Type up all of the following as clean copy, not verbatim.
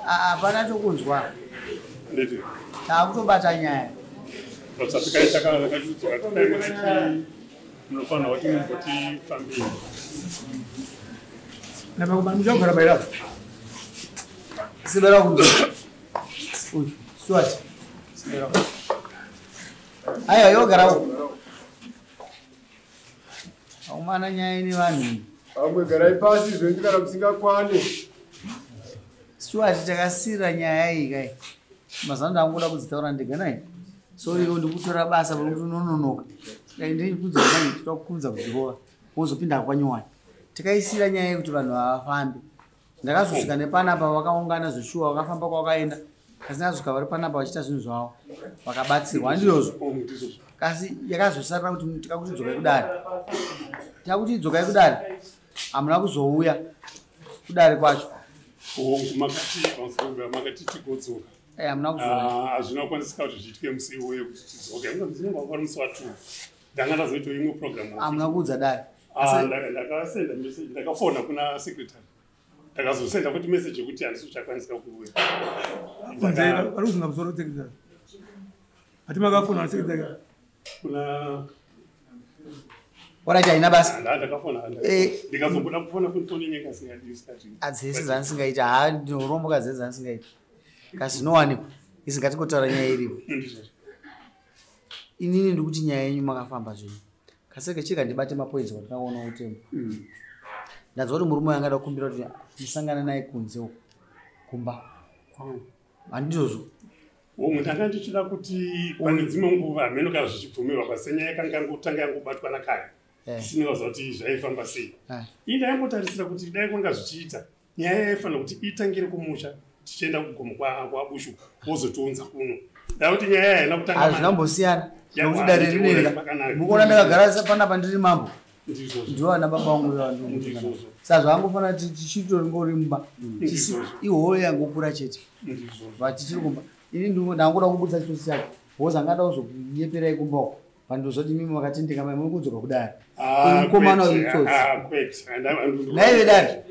Hapana chokunzwa, taakutobata nyaya. Munofanira kuti mumboti fambei. Muchagara mairapa. Sibera kunzwa uyu Stuart, sibera. Aiwa, yogarawo aumana nyaya ine vanhu. Vamwe garai pasi zvenyu kana musingakwane. Stuart, takasira nyaya iyi kai mazuva ndangoda kudzitaura ndega nai. Sorry, ndikutora basa pakuti unononoka. Dai ndikudza manje, toda kudzirova wozopinda kwanyowani. Takaisira nyaya yekuti vanhu havafambi. Ndakazosvika nepanapa, vakaungana zveshuwa, vakafamba kwavakaenda, kasi ndakazosvika vari panapa vachiita zvinhu zvavo, vakabatsirwa, handizvozvo? Kasi yakazosarira kuti tikakuti dzokai kudare, tikakuti dzokai kudare, hamuna kuzouya kudare kwacho. Makati tigodzoka. Hamuna kuzouya. Hazvina kukwanisika kuti zviitike musi iwoyo kuti tidzoke. Zinenge wanga uri musi wa2, ndanga ndazoitawo imwe program. Hamuna kuudza dare. Ndakasenda message, ndakafona kuna secretary, ndakazosenda futi message yekuti handisi kuchakwanisika kuuya. Vari kuzunga musoro secretary. Ati makafona na secretary? Kuna Alright, haina basa. Ndakafona, ndikazomboda kufona futi, foni inenge asingadi. Adzese dzandisingaiti. Ha, ndinorombo kadzese dzandisingaiti, kasi zvinowanikwa isi. Ngatingotaura nyaya iripo. Inini ndikuti nyaya yenyu makafamba zvenyu, kaseke chika ndibate mapoints kwandikaona utemo. Ndanzwa kuti murume uyu angada kukumbira kuti musangane naye kunze uko kumba, handizvozvo? Omwe ndanga ndichida kuti pane dzimwe nguva, hameno kana zvichibvumirwa, pasenyaya yakanga yangotanga yangobatwa nakare, tisingaziva kuti zvaifamba sei. Ii, ndaingotarisira kuti dai kwanga zvichiita, nyaya yaifanira kuti itangire kumusha, tichienda kugomo kwaBushu, wozotiunza kuno. Da kuti nyaya haina kutanga. Hazvina kumbosiyana nokuti dare rineri mukuona ndakagara panapa ndiri mambo. Ndivo vana baba vangu vevanhu. Saka zvaangofanira kuti tichitoringori mumba, ihoro yangokura chete, but tichiri kumba. Ini ndangoda kubudisa chitosi chake because angada kuzokunyeperai kumba uko. Vandozoti mimi makatendeka mai, muri kudzoka kudare. Ah, Mukomana kwete, wemitsotsi. ah, kwete. Naive dare.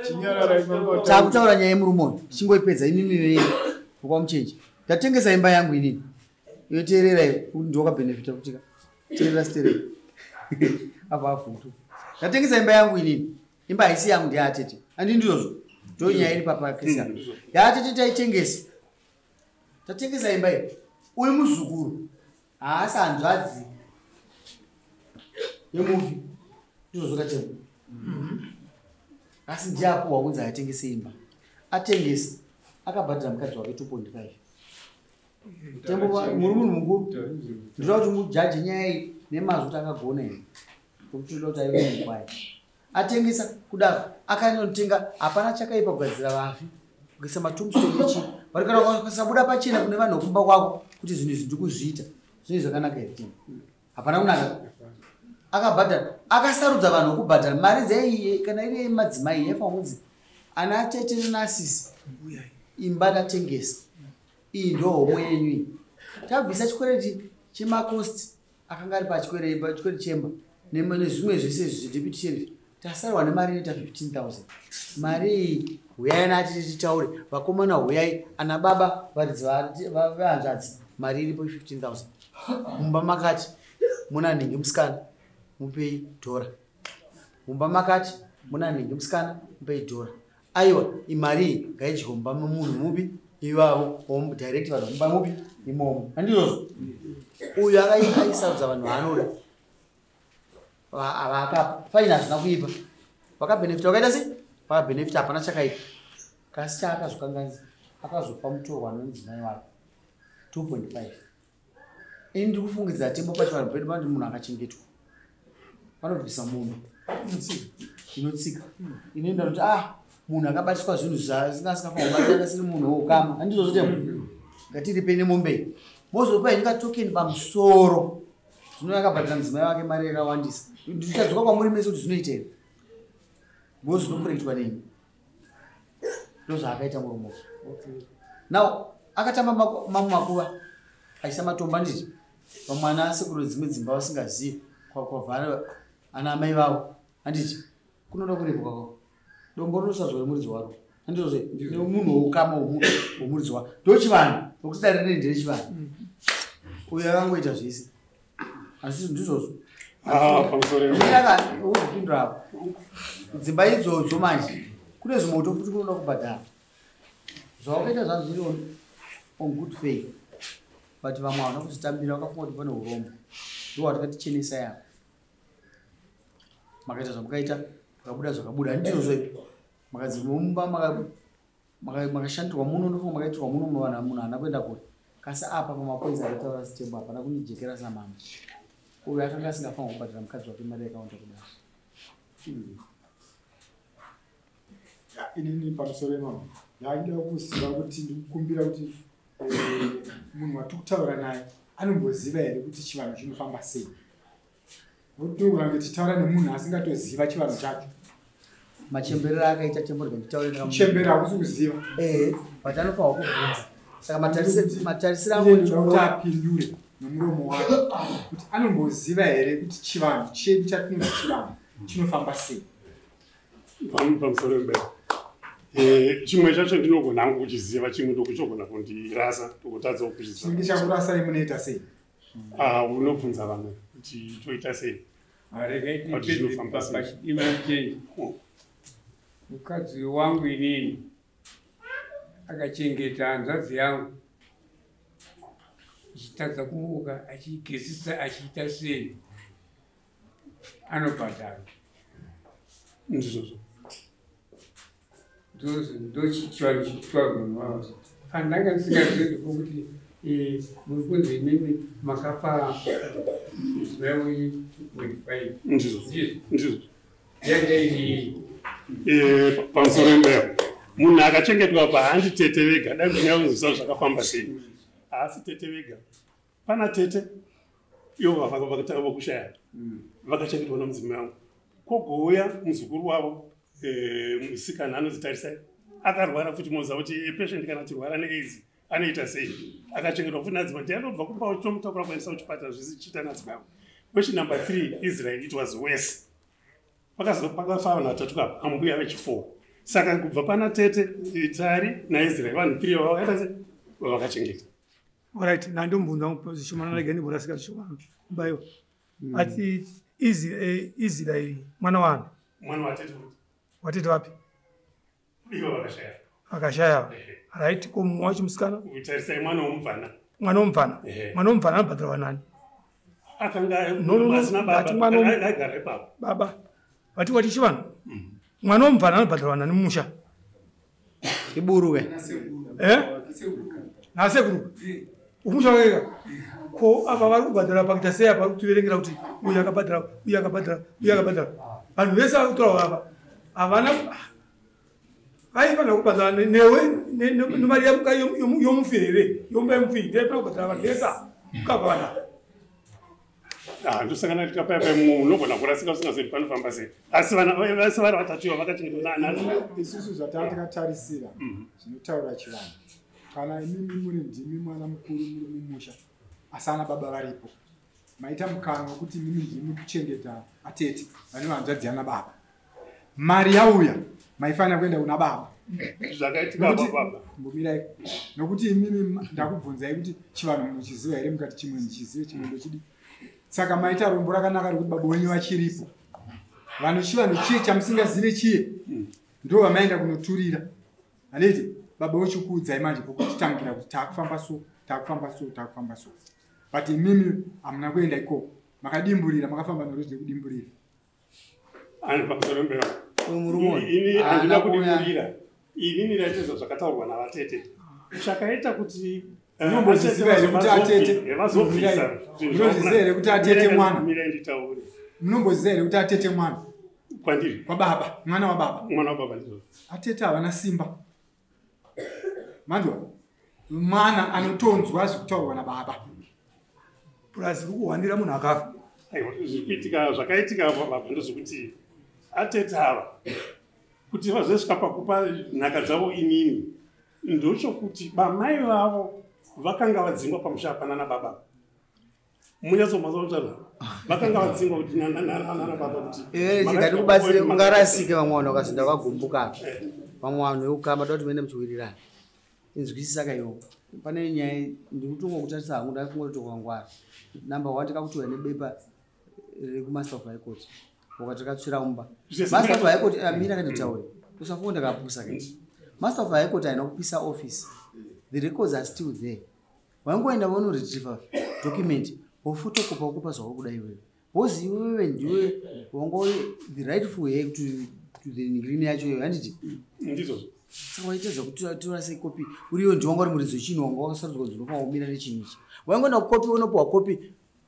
Chinyararai, mambo. Takutaura nyaya yemurume uyu, tichingoipedza. Imimi vei ukwamuchenji, ndatengesa imba yangu inini. Iyo teerera, iwe ndiwakabhenefita kutika teerera sterei apa afutu. Ndatengesa imba yangu inini, imba haisi yangu, ndeyatete, andi ndizvozvo? Ndo nyaya iri papa Kristian. Ndizvo. Yatete taitengesa, tatengesa imba iyi. Uyu muzukuru haasi hanzvadzi yemufi, ndizvozvo katemo? Asi ndiye apuhwa kunzi atengese imba, atengese, akabhadhara mukadzi wake 2.5. Tembo, muri munhu mukuru, ndinoda kuti mujaje nyaya iyi nemazvo kuti akagona here, nokuti toda kuti aive munhu kwaye. Atengesa kudaro, akanotenga. Hapana chakaipa kugadzira vafi, kuisa matombstone echi vari, kana ukasabuda pachena kune vanhu vekumba kwako kuti zvinhu izvi ndikuzviita, zvinhu zvakanaka here Tembo? Hapana kunaka. Akabhadhara, akasarudza vanhu vekubhadhara mari dzaiye. Kana iri yemadzimai, yaifanira kunzi ana tete nenasisi, imba tatengesa iyi, ndo homwe yenyu iyi. Tabvisa chikwereti chemacost akanga ari pachikwereti chemba nezvimwe zvese izvi zvedeputy sheriff, tasarwa nemari inoita 15,000. Mari iyi huyai nati titaure. Vakomana huyai, ana baba, varidzi vehanzvadzi, mari iripo 15,000. Mumba makati muna nhingi musikana, mupei dhora. Mumba makati muna nhingi musikana, mupei dhora. Aiwa, imari iyi ngaidyiwe mumba memunhu mupi ivavo, direct vanhu mumba mupi imomo, handizvozvo? Uyu aisarudza vanhu vaanoda vaakapa. Fine, hazvina kuipa, vakabhenefita, vakaita sei, vakabhenefita, hapana chakaipa. Kasi chaakazokanganisa, akazopa mutorwa nomudzimai wake 2.5. Ini ndiri kufungidzira, Tembo, pachivanhu pedu panoti munhu akachengetwa vanobvisa munhu inotsika inoenda kuti ah, munhu akabatiswa zvinhu zvasingasingafanira kubatira asiri munhu woukama, handizvozvo Tembo? Ngatiripe nemombe, mozopa henyu katokeni pamusoro. Zvino akabhadhara mudzimai wake mari yakawandisa. Ndichadzoka kwamuri mese kuti zvinoita here, because zvinokureitwa nemi. Ndozvaakaita murume uyu. Now akatamba mamwe makuva aisa matombo, anditi vamwe ana asekuru dzimwe dzimba vasingazivi kwabva ana amai vavo, handiti kunoda kuripwa kwako? Dombo rinosazwa remuridzi waro. Handizvo nemunhu woukama womuridzi waro. Ndochivanhu, nokuti dare rine nderechivanhu. Uyo akangoita zvese. Asi ndizvozvo. Pamusoro uzopindura apo. Dzimba idzodzo manje kune zvimoto futi kunoda kubhadhara. Zvawakaita zvanzi zviri on good faith. But vamwe havana kuzvitambira vakafunga kuti pane urombo. Ndiwo watakati apo. Makaita zvamukaita, pakabuda zvakabuda. Handizvozvo ipi. Makadzi mumba makashandirwa muno ndofunga makaitirwa muno vanhu munhu haana kuenda kure. Kasi apa pamapoints akataura Sitembo hapana kundijekera samambo. Uyu akanga asingafanirwa kubhadhara mukadzi wake mari yakawanda kudaro. Inini pamusoro imamo ndaida kuziva kuti ndikukumbira kuti munhu watiri kutaura naye anomboziva here kuti chivanhu chinofamba sei. Nokuti kunge tichitaura nemunhu asingatoziva chivanhu chacho. Machemberero akaita Tembo rega nditaure Kuchembera hakusi kuziva. But anofanirwa kubvunza. Saka matarisiro angu Iye kuti apindure nomuromo wake kuti anomboziva here kuti chivanhu chedu chatinoti chivanhu chinofamba sei. Pamusoro mberi. Chimwe chacho ndinogona hangu kuchiziva, chimwe ndokuchogona kundirasa, ndokutadzawo kuchiziva. Chinenge chakurasai munoita sei? Unobvunza vamwe kuti toita sei. Regai Kuti zvinofamba sei. pachidima chenyu. Mukadzi wangu inini akachengeta hanzvadzi yangu ichitadza kumuka, achigezisa, achiita sei, anobhadhara. Ndizvozvo. Ndochichivanhu chitwagonwa pandanga ndisingazivi kuti muri kunzi imimi makapa mudzimai wenyu 2.5. Ndizvozvo. Ndizvo. Ndizvo. Yanga iri Pamusoro mberi. Munhu akachengetwa pa handi tete vega, dai ndinyauzisa zvakafamba sei. Haasi tete vega. Pana tete ivo vakatanga vokushaya. Vakachengetwa nomudzimai wangu. Kogouya muzukuru wavo musikana anonzi Tarisai. Akarwara futi, moziva kuti patient kana achirwara neAIDS anoita sei. Akachengetwa futi nadzimai. Ndianobva kumba uchitomutakura kuendesa kuchipatara zvisichiita nadzimai wangu. Question number 3, Israel, it was worse. Pakafa vanhu vatatu kapa, ambuya vechi4. Saka kubva pana tete Tari naIsrael, vanhu 3 vakaita sei, vakachengeta. Alright, nandombunza zvishomana, rega ndimborasika zvishomana mbayo. Ati Israeri mwana wani? Mwana watete kuti. Watete wapi? Ivo vakashaya. Akashaya. Ehe. Right, ko mumwe wacho musikana? Tarisai mwana womubvana. Mwana womubvana. Ehe. Mwana womubvana anobhadharwa nani? Akanga No, asina baba. ndati mwana Aigara ipapo. Baba. Vati wati chivanhu. Mwana womubvana anobhadharwa nani mumusha? Iburuke. Eh? Nasekuru. Umusha wega. Ko apa vari kubhadhara pakuita sei apa kutiverengera kuti uyu akabhadhara, uyu akabhadhara, uyu akabhadhara. Vanhu vese vari kutora apa. Havana vaifanira kubhadhara newe nemari yomufi here? Yomba yemufi ndaifanira kubhadhara vanhu vese kukabva vanhu ava. Ndosangana tikapaya paya mumwe unogona kurasika usingazivi kuti panofamba sei, asi vana vese vari vatatu ivo vakachengetwa naadzimai. Isusu zvatava takatarisira zvinotaura chivanhu, kana imimi muri ndimi mwana mukuru muri mumusha asi ana baba varipo, maita mukana wekuti imimi ndimi kuchengeta atete vane vanzvadzi ana baba, mari yauya maifanira kuenda kuna baba. Zvakaitika baba. Mbomirai, nokuti imimi ndakubvunzai kuti chivanhu muchiziva here, mukati chimwe ndichizive, chimwe ndochidi. Saka maita rombo rakanaka rekuti baba wenyu vachiripo, vanhu chivanhu chiye chamusingazive chiye ndo vamaenda kunoturira. Handiti baba vechikuudzai manje pokutitangira kuti taakufamba so, taakufamba so, taakufamba so, but imimi hamuna kuenda ikoko, makadimburira, makafamba norudzi rekudimburira. Ani pamusoro mberi. Uyu murume uyu. Ini handina Haana kuuya. kudimburira, inini ndaitezva zvakataurwa navatete chakaita kuti Munombozviziva here kuti atete- vazobvisa. Munozviziva here kuti atete mwana? Mirai nditaure. Munomboziva here kuti atete mwana? Kwandiri. Kwababa, mwana wababa. Mwana wababa, ndizvo. Atete havana simba, manzwa? Mwana anotonzwa zvekutaurwa nababa. Purasi uri kuhwandira munhu akafa. Aiwa, zvikuitika zvakaitika baba ndezvekuti atete ava kuti vazosvika pakupa nhaka dzavo inini, ndochokuti bamai vavo vakanga vadzingwa pamusha hapana nababa. Munyatsomazotaura. Vakanga vadzingwa kuti nana baba kuti Ngatikubatsire, ungarasike vamwe vanhu vakazoenda vakagumbuka. Vamwe vanhu veukama toda kuti muende muchiwirirana. Inzwisisa kaiwo. Pane nyaya ndikutongokutarisa hangu ndafunga kuti wakangwara. Number 1 tikakutora nebepa rekuMaster of High Court. Wakati takatsvira mumba. Master of High Court mira kanditaure. Usafunga ndakapusa kai. Master of High Court haina kupisa office. The records are still there. Wangoenda vonoretrieve document wofotokopa wokupa zvauri kuda iwewe. Because iwewe ndiwe wangori the rightful heir to the green yacho iyoyo, handiti? Ndizvozvo. Saka waitadza kutora sei kopi uriyo ndiwe wanga uri muridzi wechinhu wanga wakasarudzwa kunzi unofanira kumira nechinhu ichi. Waingoenda kukopi unopiwa kopi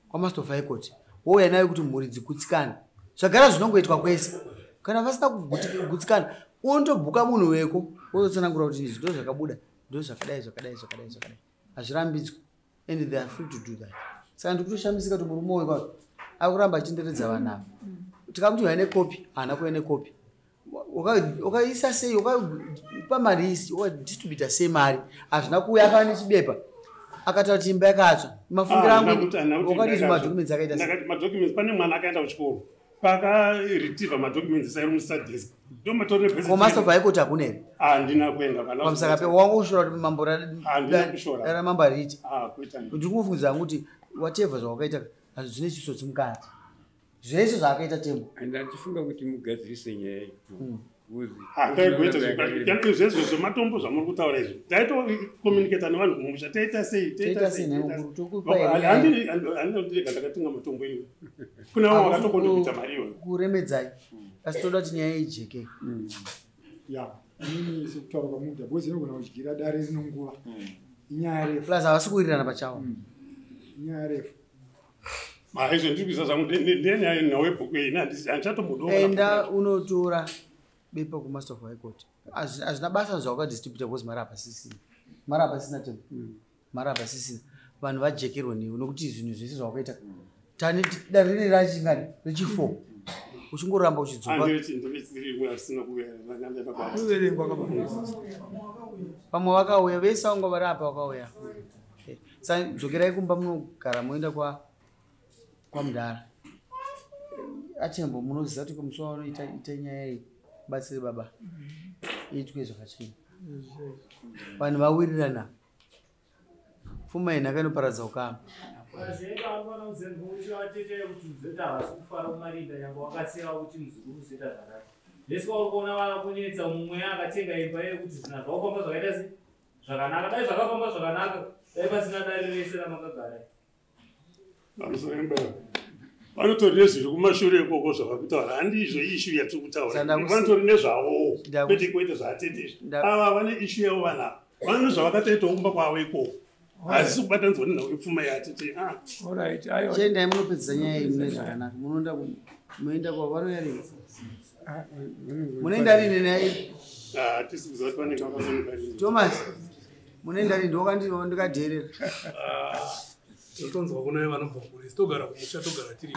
kwaMaster of High Court. Wouya nayo kuti mhuri dzigutsikane. Zvagara zvinongoitwa kwese. Kana vasina kugutsikana, unotobhuka munhu weko wotsanangura kuti izvi ndo zvakabuda, ndo zvakadai, zvakadai, zvakadai, zvakadai. Hazvirambidzwi. And they are free to do that. Saka ndikutoshamisika kuti murume uyu kwacho ari kuramba achitenderedza vanhu ava. Tikamuti uya nekopi, haana kuuya nekopi. Wakaisa sei, wakapa mari isi, wakadistributa sei mari, hazvina kuuya. Akava nechibepa akataura kuti imba yakatsva. Mafungiro angu, wakati madocuments akaita sei? Ndakati madocuments, pane mwana akaenda kuchikoro pakaretrieva madocuments airi musadesk, ndo matori. Ko Master of High Court hakuna here? Handina kuenda. Pamusaka pe wanga ushora kuti mambo Handina kushora. ramambo ariiti. Ah, kuita. Ndiri kumufungidzira hangu kuti whatever zvawakaita zvine chitsotsi mukati, zvese zvaakaita Tembo. Handifunga kuti mugadzirise nyaya iyi. Handaigoita zvezvo zvematombo zvamuri kutaura izvo. Taitocommunicata nevanhu kumusha, taita sei. Taita sei nemukuru, tokupa here nyaya? Handindirega ndakatenga matombo iwo, kuna vamwe vakatokontributa mari iyoyo. Kuremedzai, asi toda kuti nyaya ijeke. Ya, inini sekutaura kwamuda, because inogona kudyira dare rino nguva, inyaya refu. Plus havasi kuwirirana pachavo. Inyaya refu. Maizvo ndiri kuisa zvangu ndenyaya nhau yebhuku iyi, handichatombodoa. Enda unotora bepa kuMaster of High Court. Hazvina basa zvawakadistributa because mari hapasisina, mari hapasisina Tembo, mari hapasisina. Vanhu vajekerwe newe nokuti zvinhu zvese zvawakaita tani dare rine rachingani rechi4 uchingoramba uchidzoka. Kuverengwa kaba. Vamwe vakauya vese vanga vari apa vakauya. Saka dzokerai kumba munogara, moenda kwamudhara aTembo. Munoziva kuti musi waunoita ita nyaya iyi, batsire baba iitwe zvakachena, vanhu vawirirana. Pfuma yenhaka inoparadza ukama. Vazenga vanofana kuzenguti vatete kuti uzoita havasi kufara kumarinda, nyangwe wakaseva kuti muzukuru uzoita zvakati. Vese vari kuona vava kunetsa, mumwe akatenga imba yekuti zvinhu zvakufamba zvakaita se zvakanaka. Dai zvakafamba zvakanaka, dai pasina dare rese ramakagara. Pamusoro pembera vanotori nezviri kumashure ikoko zvavakutaura, handizvo issue yatiri kutaura. Vanotori nezvavowo, kwete kwete zvaatete izvi. Ava vane issue yavo, vanhu ava vane zvavakatoitawo kumba kwavo ikoko, hazisi kubatanidzwa nenhau yepfuma yatete. Ah. Alright, aiwa. Chiendai munopedzisa nyaya iyi mune zvakanaka. Munoenda munoenda kwa vanoya rini? Munoenda rini naye? Ah, hatisi kuziva kuti vanenge vakazomuka rini. Thomas, munoenda rini? Ndokandikadherera. Totonzwa kuna vanobva kure, togara kumusha, togara tiri.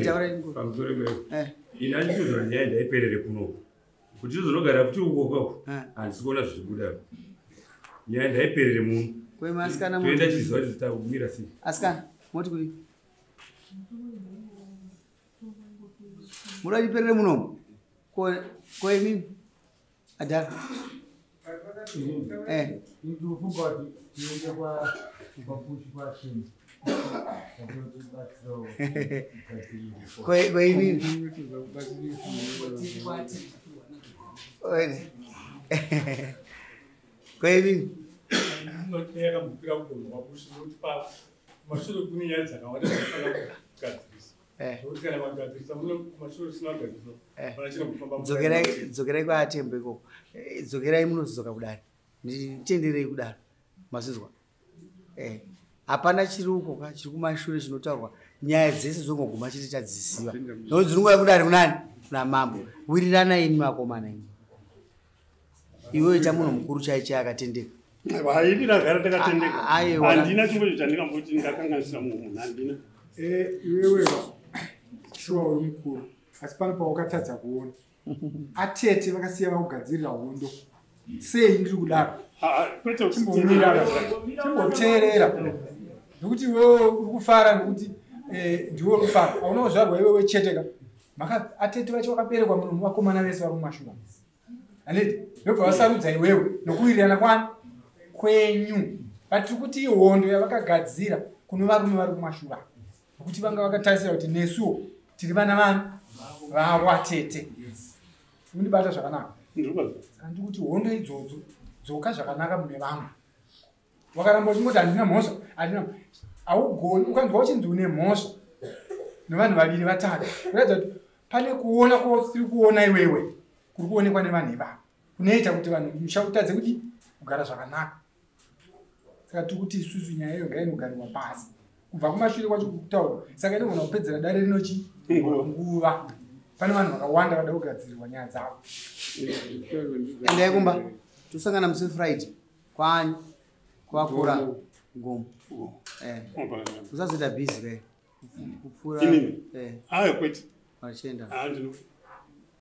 Taurai nguru. Pamusoro peko, ini handikuzwa nyaya ndaiperere kunoku kuti tizonogara futi uko kwako. Handisi kuona zvichibuda, nyaya ndaiperere muno. Kwema asikana. Toenda chiziva kuti takumira sei. Asikana, moti kudii? Muda chiperere munomu? Ko imimi adhara? Ndinofunga kuti tiende kwaPushi kwaShini. Ko imimi? Oene. Ko imimi? Yakambopira kudonha kwaPushi nokuti kumashure kune nyaya dzakawanda dzinofanira kugadzirisa. Zvokuti kana vagadzirisa muno, kumashure kusina kugadzirisa, vanachina kufamba. Dzokerai kwaTembo ikoko. Dzokerai munozodzoka kudare, nditenderei kudaro, mazvinzwa? Hapana chiri uko ka chiri kumashure chinotaurwa, nyaya dzese dzongoguma chiti chadziziva nokuti dzinongouya kudare kunani? Kuna mambo. Wiriranai imi vakomana imi. Iwe ita munhu mukuru chai chai akatendeka. Haidi, ndagara ndakatendeka. Aiwa. Handina chimwe chandingamboti ndingakanganisira mumwe munhu, handina. Iwewe shuwa uri mukuru, asi pano pawakatadza kuona atete vakasiya vakugadzirira hondo. Sei ndiri kudaro? Ah, ah, kwete. Chimbomira, chimboteerera. Nokuti iwewe uri kufara nokuti eh, ndiwe uri kufara. Hauna kuzvarwa iwewe chete ka. Maka atete vacho vakaberekwa muno muvakomana vese vari mumashure. Handiti? Ndobva vasarudza iwewe nokuwirirana kwani kwenyu. But tiri kuti ihondo yavakagadzira kune varume vari kumashura. Nokuti vanga vakatarisira kuti nesuwo tiri vana vani vavo atete. Mundibata zvakanaka. Saka ndiri kuti hondo idzodzo dzoka zvakanaka mune vamwe. Wakaramba uchingoti handina mhosva, handina haugoni ukanzwa uchinzi une mhosva nevanhu vaviri vatatu kuratidza kuti pane kuona kwasiri kuona iwewe kuri kuonekwa nevanhu ivavo kunoita kuti vanhu musha kutadze kuti kugara zvakanaka. Saka tiri kuti isusu nyaya iyo ngainogarirwa pasi kubva kumashure kwacho kutaura, saka inogona kupedzera dare rinochi nguva. Pane vanhu vakawanda vada kugadzirirwa nyaya dzavo. Endai kumba tosangana musi Friday kwani kwakura gomo. Usazoita busy ke kupfuura. Inini? Ayo kwete. Vachienda. Ah, ndino.